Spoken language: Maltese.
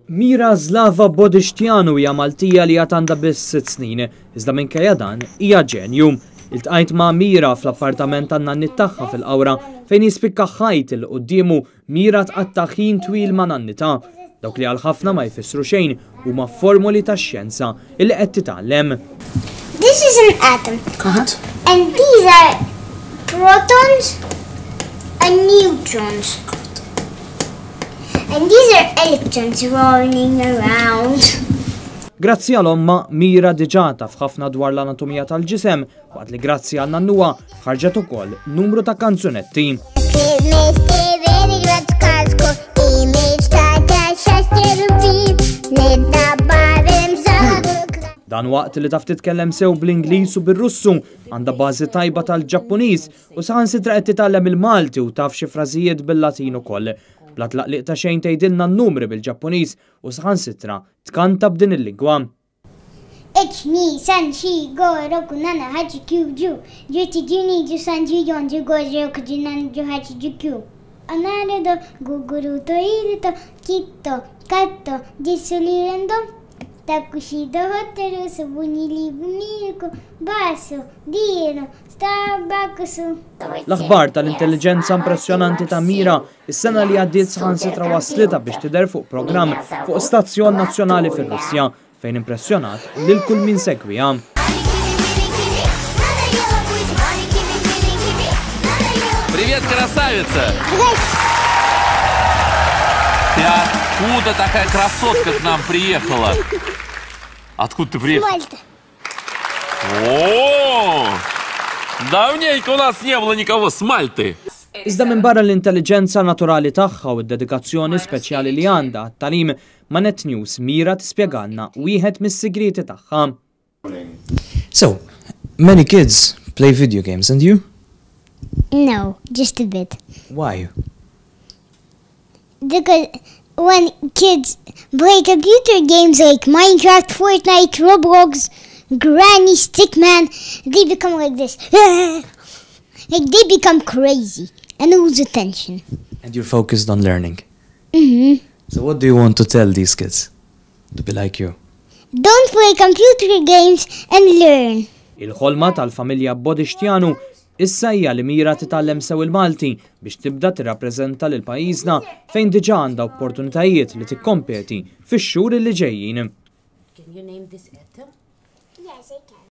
Mira Zlava Bodixtjanu hija Maltija li għad għandha biss sitt snin, iżda minkejja dan hija ġenju. Iltqajt ma' Mira fl-appartament tan-nanniet tagħha fil-Qawra fejn jispikka ħajt il quddiemu Mira tqatta' ħin twil ma' nannitha. Dawk li għal ħafna ma jfissru xejn huma formoli tax-xjenza illi qed titgħallem. This is an atom. And these are protons and neutrons. And these are electrons running around. Grazzi għal ommha, Mira diġà taf ħafna dwar l-anatomija tal-ġisem, waqt li grazzi għal nannuha ħarġet ukoll numru ta' kanzunetti. Dan waqt li taf titkellem sew bl-Ingliż u bir-Russu, għandha bażi tajba tal-Ġappuniż u saħansitra qed titgħallem il-Malti u taf xi frażijiet bil-Latin ukoll. Bla tlaqliq ta' xejn tgħidilna n-numri bil-Ġappuniż u saħansitra tkanta b'din il-lingwa. 1、2、3、4、5、6、7、8、9、10、11、12、13、14、15、16、ゴーグルトイレ キット カット ディスリランド タクシー ホテル スブニリブ ミルク バス ディーノ スターバックス. L-aħbar tal-intelliġenza impressjonanti ta' Mira is-sena li għaddiet saħansitra waslitha biex tidher fuq programm fuq stazzjon nazzjonali fir-Russja fejn impressjonat lil kull min segwiha. Привет, красавица! Ты откуда такая красотка к нам приехала? Откуда ты приехала? Мальта. О! Давненько у нас не было никого с Мальты. Iżda minbarra l-intelliġenza naturali tagħha u d-dedikazzjoni speċjali li għandha għat-tagħlim, ma' Net News Mira tispjegalna wieħed mis-sigrieti tagħha. So, many kids play video games, and you? No, just a bit. Why? Because when kids play computer games like Minecraft, Fortnite, Roblox, Granny, Stickman, they become like this. Like they become crazy and lose attention. And you're focused on learning. Mm-hmm. So what do you want to tell these kids to be like you? Don't play computer games and learn. Il-ħolma tal-familja Bodixtjanu issa hija li Mira titgħallem sew il-Malti biex tibda tirrappreżenta lil pajjiżna fejn diġà għandha opportunitajiet li tikkompeti fix-xhur li ġejjin. Can you name this atom? Yes, I can.